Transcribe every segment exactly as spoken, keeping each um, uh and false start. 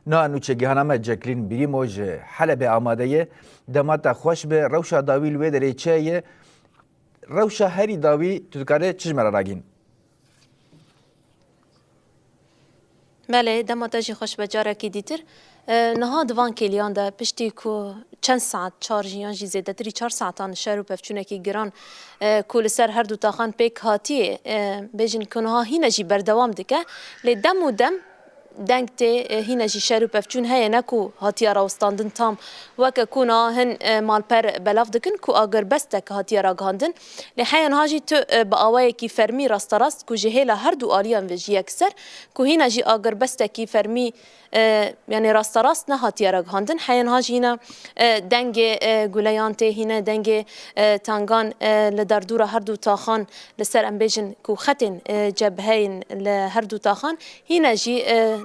Na nûçegihana me Ceklîn Birîmo ji Helebê amade ye. Dema te xweş be, rewşa dawî li wê derê çi ye? Rewşa herî dawî tu dikarî çi ji me re ragîn? Belê, dema te jî xweş be carekî dîtir. E, niha di van kêliyan de piştî ku çend saet, çar jî yan jî zêdetirî çar saetan şer û pevçûnekî giran, e, ku li ser her du taxan pêk hatiye, e, bêjin ku niha hîne jî berdewam dike. Lê dem û dem deng tê, e, hîne jî şer û pevçûn heye, ne ku hatiye rawestandin tam. Weke ku niha hin, e, malper belav dikin ku agirbestek hatiye ragihandin. Lê heya niha jî tu, e, bi awayekî fermî rasterast ku ji hêla her du aliyan ve ji yekser, ku hîna jî agirbestekî fermî, e, yanî rasterast nehatiye ragihandin. Heya niha jî hîna, e, dengê, e, guleyan tê, hîne dengê, e, tangan, e, li derdora her du taxan, li ser em bêjin ku xetên, e, cebheyên li her du taxan, hîne jî, e,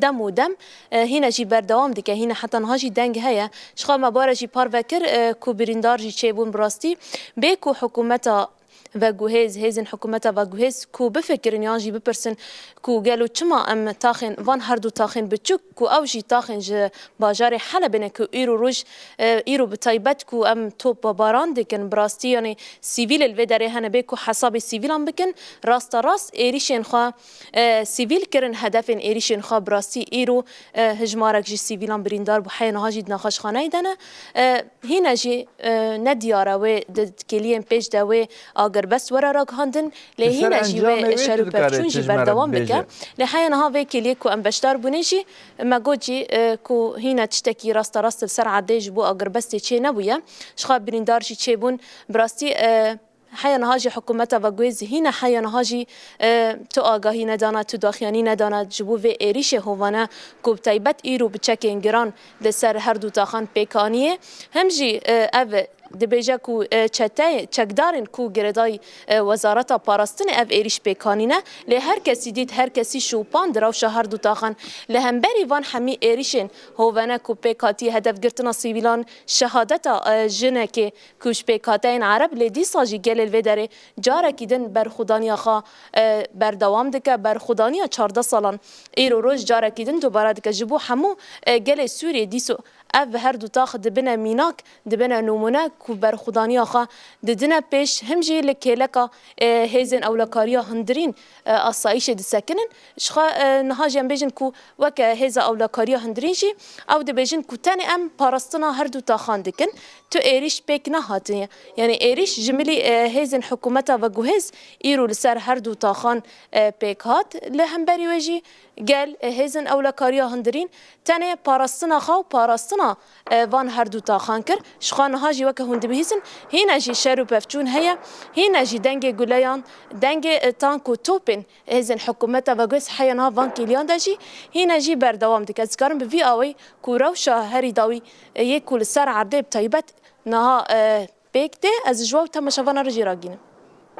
dem û dem, e, hîne jî berdewam dike, hîne heta niha jî deng heye. Ji xwe me bare jî parve kir, e, ku birîndar jî çêbûn bi rastî. Bê ku hikûmeta veguhêz, hêzên hikûmeta veguhêz ku bifikirin yan jî bipirsin ku gelo çima em taxên van her du taxên biçûk ku ew jî taxên ji bajarê Helebê ne ku îro roj, e, îro bi taybet ku em topbaran dikin, bi rastî yanî sivîl li vê derê hene bê ku hesabê sivîlan bikin, rasta rast êrîşên xwe, e, sivîl kirin hedefên êrîşên xwe, bi rastî îro, e, hijmarek ji sivîlan birîndar bû, heya niha jî di nexweşxaneyê de ne. E, hîne jî, e, ne diyar e wê di kêliyên pêş de wê agirbest were ragihandin, lê hîne jî wê şer û pevçûn jî berdewam bike. Lê heya niha vê kêliyê ku em beşdar bûne jî, me got jî, e, ku hîne tiştekî rasterast li ser erdê ji bo agirbestê çê nebûye. Ji xwe birîndar jî çêbûn. Bi rastî, e, heya niha jî hikûmeta veguhêz hîne heya niha jî, e, tu agahî nedana, tu daxuyanî nedana ji bo vê êrîşê hovane ku bi taybet îro bi çekên giran li ser her du taxan pêk aniye. Hem jî, e, ev dibêje ku, e, çete, çekdarên ku girêdayî, e, Wezareta Parastinê ev êrîş pêk anîne. Lê her kesî dît, her kesî şopand rewşa her du taxan. Li hemberî van hemî êrîşên hovene ku pêk hatiye hedefgirtina sivîlan, şehadeta, e, jinekê ku ji pêkhateyên Ereb, lê dîsa jî gelê li vê derê carekî din berxwedaniya xwe, e, berdewam dike, berxwedaniya çardeh salan îro roj carekî din dubare dike. Ji bo hemû, e, gelê Sûriyê dîso ev her du tax dibine mînak, dibine nimûne ku berxwedaniya xwe didine pêş, him jî li kêleka, e, hêzên ewlekariya hundirîn, e, asayîşê disekinin. Ji xwe, e, niha jî em bêjin ku weke hêza ewlekariya hundirîn jî ew dibêjin ku tenê em parastina her du taxan dikin. Tu êrîş pêk nehatine. Yanî êrîş ji milî, e, hêzên hikûmeta veguhêz îro li ser her du taxan, e, pêk hat. Li hemberî wê jî gel, e, hêzên ewlekariya hundirîn tenê parastina xwe û parastina, e, van her du taxan kir. Ji xwe niha jî weke hûn dibihîzin, hîne jî şer û pevçûn heye, hîne jî dengê guleyan, dengê, e, tank û topên hêzên hikûmeta veguhêz heya niha van kêliyan de jî hîne jî berdewam dike. Ez dikarim bi vî awayî ku rewşa herî dawî, e, yê ku li ser erdê bi taybet niha, e, pêk tê, ez ji we û temaşevana re jî ragînim.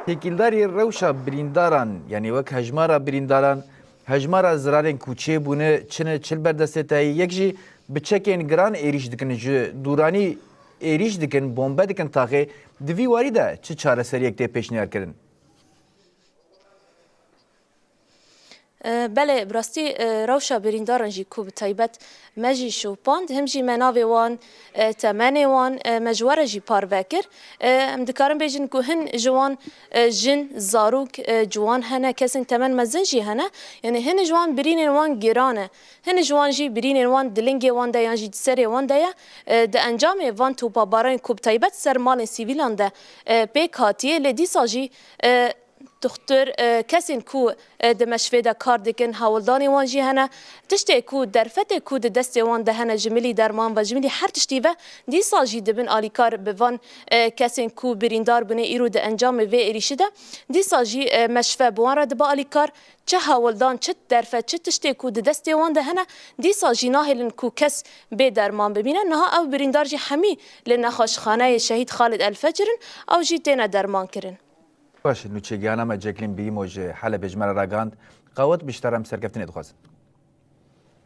Têkildarî rewşa birîndaran, yanî wek hejmara birîndaran, hejmara zirarên ku çêbûne, çi ne, çi li ber destê te ye, yek jî bi çekên giran êrîş dikin, ji dûranî êrîş dikin, bombe dikin taxê, di vî warî de çi çareseriyek tê pêşniyar kirin? E, belê, bi rastî, e, rewşa birîndaran jî ku bi taybet me jî şopand, him jî me navê wan, e, temenê wan, e, me ji we re jî parve kir. E, em dikarin bêjin ku hin ji wan, e, jin, zarok, e, ciwan hene, kesên temen mezin jî hene. Yanî hin ji wan birînên wan giran e. Hin ji wan jî birînên wan di lingê wan de yan jî di serê wan de ye. E, di encamê van topabaranên ku bi taybet ser malên sivîlan de, e, pêk hatiye, lê dîsa jî, e, Dixtur, e, kesên ku, e, di meşvê de kar dikin, hewldanê wan jî hene. Tiştê ku, derfetê ku di destê wan de hene ji milî derman ve, ji milî her tiştî ve, dîsa jî dibin alîkar bi van, e, kesên ku birîndar bûne îro di encamê vê êrîşî de. Dîsa jî, e, meşve bi wan re dibe alîkar. Çi hewldan, çi derfet, çi tiştê ku di destê wan de hene, dîsa jî nahêlin ku kes bê derman bimîne. Niha ew birîndar jî hemî li nexweşxaneyê Şehîd Xalid Elfecir in, ew jî têne dermankirin. Baş e, nûçegihana me Ceklîn Bîmo ji Helebê ji me re ragihand. Qawet biştara em serkeftinê dixwazin.